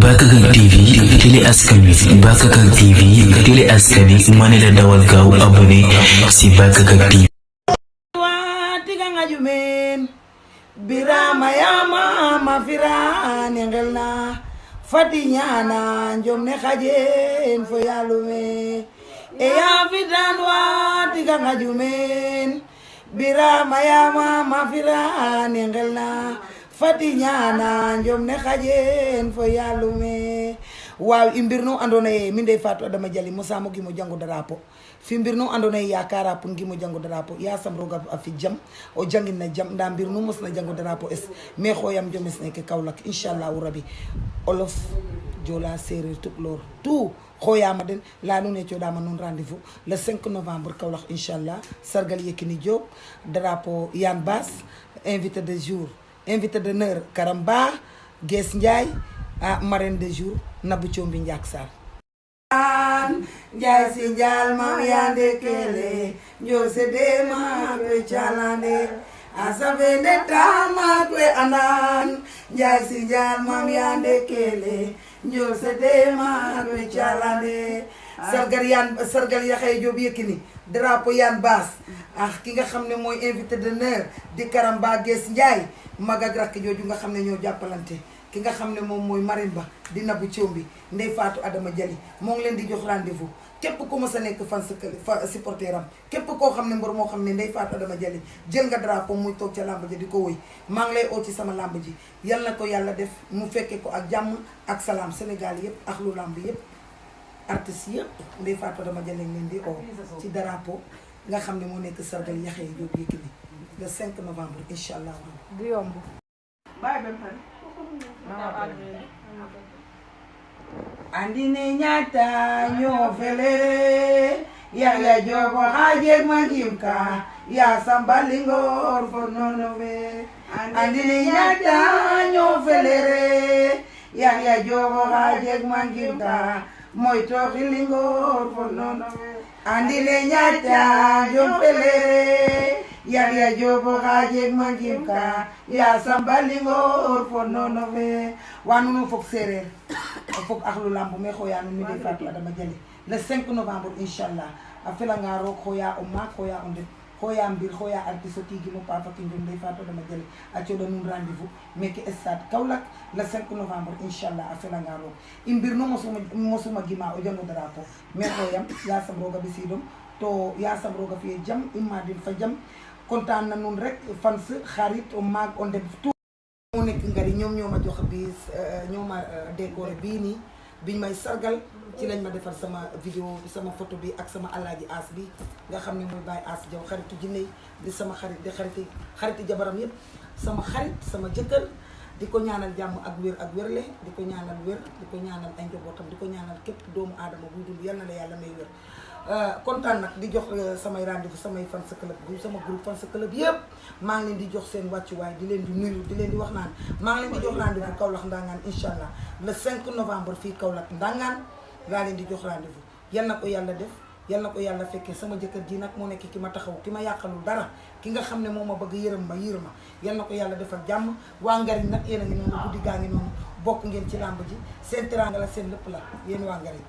Bakakak TV télé askan wi Bakakak TV télé askan wi mane la dawal gaaw abonné si Bakakak TV. Tiga ngajumen birama yama mafirani ngelna fatinyana njomne khajen fo yalume e ya fitanwa tiga ngajumen birama yama mafirani ngelna fatinyana njomne khajen fo yalume waaw i mbir nu andona ye min dey Fatou Adama Jali mosamo gimo jango darapo fi mbir nu andona ye yakara pour gimo jango darapo ya sam roga a fi jam o jangin na jam nda mbir nu mos na jango darapo es mais xoyam jomes ne ke Kaolack inshallah rabbi olof jola séréer tukulóor tout xoyama den la nu ne coodama nun rendez-vous le 5 novembre Kaolack inshallah sargal Yekini Diop drapeau Yann Bass invité de jour invité d'honneur Karamba Guess Ndiaye marraine de jour Nabou Thiombi Ndiak Sarr Ndiaye si dial mam yande kele njo se de ma pe chalande asabe de tama pe anan Ndiaye si dial mam yande kele njo se de ma pe chalande sargal Yaxya Diop Yekini drapeau Yann Bass ki nga xam ne mooy invité d'honneur di Karamba Guess Ndiaye mag ak rakk jooju nga xam ne ñoo jàppalante ki nga xam ne moom mooy marine ba di Nabou Thiombi Ndeye Fatou Adama Jali moo ngi leen di jox rendez-vous képp ku mës a nekk fan supporter am képp koo xam ne mbër moo xam ne Ndeye Fatou Adama Jali jël nga drapeau muy toog ca làmb ji di ko woy maa ngi lay oo ci sama làmb ji yal na ko yàlla def mu fekkee ko ak jàmm ak salaam Sénégal yëpp ak lu làmb yëpp artistes yëpp Ndeye Fatou Adama Jali leen di oo ci drapeau nga xam ne moo nekk sargal Yaxya Diop Yekini le 5 novembre incha allah. du yomb. andine nyata nyo felere Yaxya Diop haje magimka ya sambalingor for nonove andine nyata nyo felere Yaxya Diop haje magimka moito khilingor for nonove andine nyata nyo felere Yaxya Diop haje magimka ya sambalingor for nonove wanunu fok séréer fok akhlu lamb me xoyanu mi Ndeye Fatou Adama Jali le 5 novembre inchallah a felanga roog xoya o maak xoya o ndet xoya mbir xoya artiste o tigimo pafa kinjom Ndeye Fatou Adama Jali a coɗa nun rendez-vous meke stade Kaolack le 5 novembre inchallah a felanga roog i mbir nu mosuma gima o jango drapeau me xoyam yasam roga ɓisidom to yasam roga fiye jam immadin fa jam kontaan na nun rek fans xarit o maak o ndet moo nekk ngari ñoom ñoo ma jox bis ñoo ma décoré bii nii biñ may sargal ci lañ ma defar sama vidéo bi sama photo bi ak sama alaaji as bi nga xam ne mooy Baye As Jaw xaritu jinne di sama xarit di xariti jabaram yépp sama xarit sama jëkkër di ko ñaanal jàmm ak wér ak wérle di ko ñaanal wér di ko ñaanal ay njabootam di ko ñaanal képp doomu aadama buy dund yal na la yàlla may wér kontaan nag di jox samay rendez-vous samay fans club bi sama groupe fans club yëpp maa ngi leen di jox seen wàccuwaay di leen di nuyu di leen di wax naan maa ngi leen di jox rendez-vous Kaolack Ndangaan incha allah le 5 novembre fii Kaolack Ndangaan laa leen di jox rendez-vous yal na ko yàlla def yal na ko yàlla fekkee sama jëkkër ji nag moo nekk ki ma taxaw ki ma yàqalul dara ki nga xam ne moo ma bëgg yërëm ma yër ma yal na ko yàlla defal jàmm waa Ngariñ nag yéen a ngi noonu guddi gaa ngi noonu bokk ngeen ci làmb ji seen teraanga la seen lépp la yéen waa Ngariñ